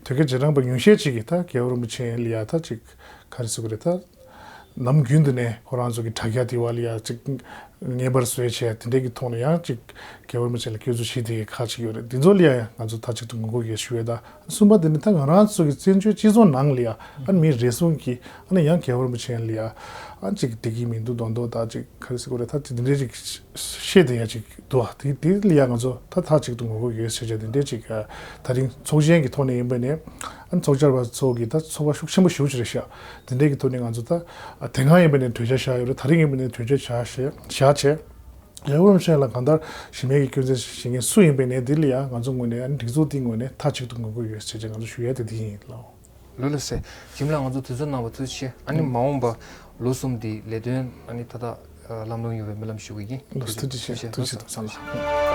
དོལ་རྒྱལ་རྗེས་འབྲང་པ་ཉུང་ཤས་ཅིག་གིས་ད་རྒྱལ་བ་རིན་པོ་ཆེ་ལ་ཡ་ད་ཅིག་ག་རེ་ཟེར་དགོས་རེད། ད་ནམ་རྒྱུན་དུ་ནས་ཁོ་རང་ཚོ་གི་དྲ་རྒྱ་དེ་བ་ལ་ཡ་ཅིག་ངེས་པར་བཟོས་བྱས་དེ་འདྲས་ཀྱི་ཐོག་ནས་ཡང་ཅིག་རྒྱལ་བ་རིན་པོ་ཆེ་ལ་སྐྱོན་འཛུགས་བྱེད་དེ་ཁག་ཅིག་ཡོད་རེད། འདི་ཚོ་ལ་ཡ་ང་ཚོ་ད་ཅིག་ཏུ་ངོ་རྒོལ་གྱི་ཞུ་ཡས། ད་གསུམ་པ་དེ་ནི་ད་ང་རང་ཚོ་གི་བཙན་བྱོལ་སྤྱི་ཚོགས་ནང་ལ་ཡ་ཨ་ནི་མི་རེ་ཟུང་གིས་ཨ་ནི་ཡང་རྒྱལ་བ་རིན་པོ་ཆེ་ལ་ཡ་ཨ་ཅིག་བདེ་སྐྱིད་མི་འདུག་མདོག་མདོག་ད་ཅིག་ག་རེ་ཟེར་དགོས་རེད། ད་ཅིག་དེ་འདྲས་ཅིག་བཤད་དེ་ཡ་ཅིག་འདུག་ཨ། དེ་དེ་ལ་ཡ་ང་ཚོ་ད་མཐའ་གཅིག་ཏུ་ངོ་རྒོལ་ཡོད་ཟེར་བྱས་དེ་འདྲས་ཅིག་ད་རིང་ཚོགས་ཆེན་གྱི་ཐོག་ནས་ཡིན་པ་ནས་ཨ་ནི་ཚོགས་བཅར་བ་ཚོ་གི་ད་ཚོགས་པ་ཤུགས་ཆེན་པོ་ཞེ་པོ་ཅིག་རེད་ཤག་དེ་འདྲས་ཀྱི་ཐོག་ནས་ང་ཚོ་ད་དེ་སྔ་ཡིན་པ་ནས་གྲོས་འཆར་བཞག་ཡོད་རེད། ད་རིང་ཡིན་པ་ནས་གྲོས་འཆར་བཞག་བཞག་བྱས། རྒྱལ་བ་རིན་པོ་ཆེ་ལ་གང་ལྟར་གཞི་མེད་ཀྱི་སྐྱོན་བརྗོད་བྱེད་མཁན་སུ་ཡིན་པའི་ནས་འདི་ལ་ཡང་ང་ཚོ་ངོས་ནས་ཨ་ནི་སྒྲིག་འཛུགས་འདི་ངོས་ནས་མཐའ་གཅིག་ཏུ་ངོ་རྒོལ་ཡོད་ཟེར་བྱས་ང་ཚོ་ཞུ་ཡ་དེ་འདི་ཡིན་ལགས། ལགས་ལགས་སེ། འཇིགས་མེད་ལགས་ང་ཚོ་དུས་ཚོད་གནང་བ་ཐུགས་རྗེ་ཆེ། ཨ་ནི་མ་འོངས་པ་ལོ་གསུམ་འདི་ལས་དོན་ཨ་ནི་ད་ལྟ་ལམ་ལྷོང་ཡོང་བའི་སྨོན་ལམ་ཞུ་གི་ཡིན། ལགས་སེ། ཐུགས་རྗེ་ཆེ། ཐུགས་རྗེ་ཆེ། ཐུགས་རྗེ་ཆེ།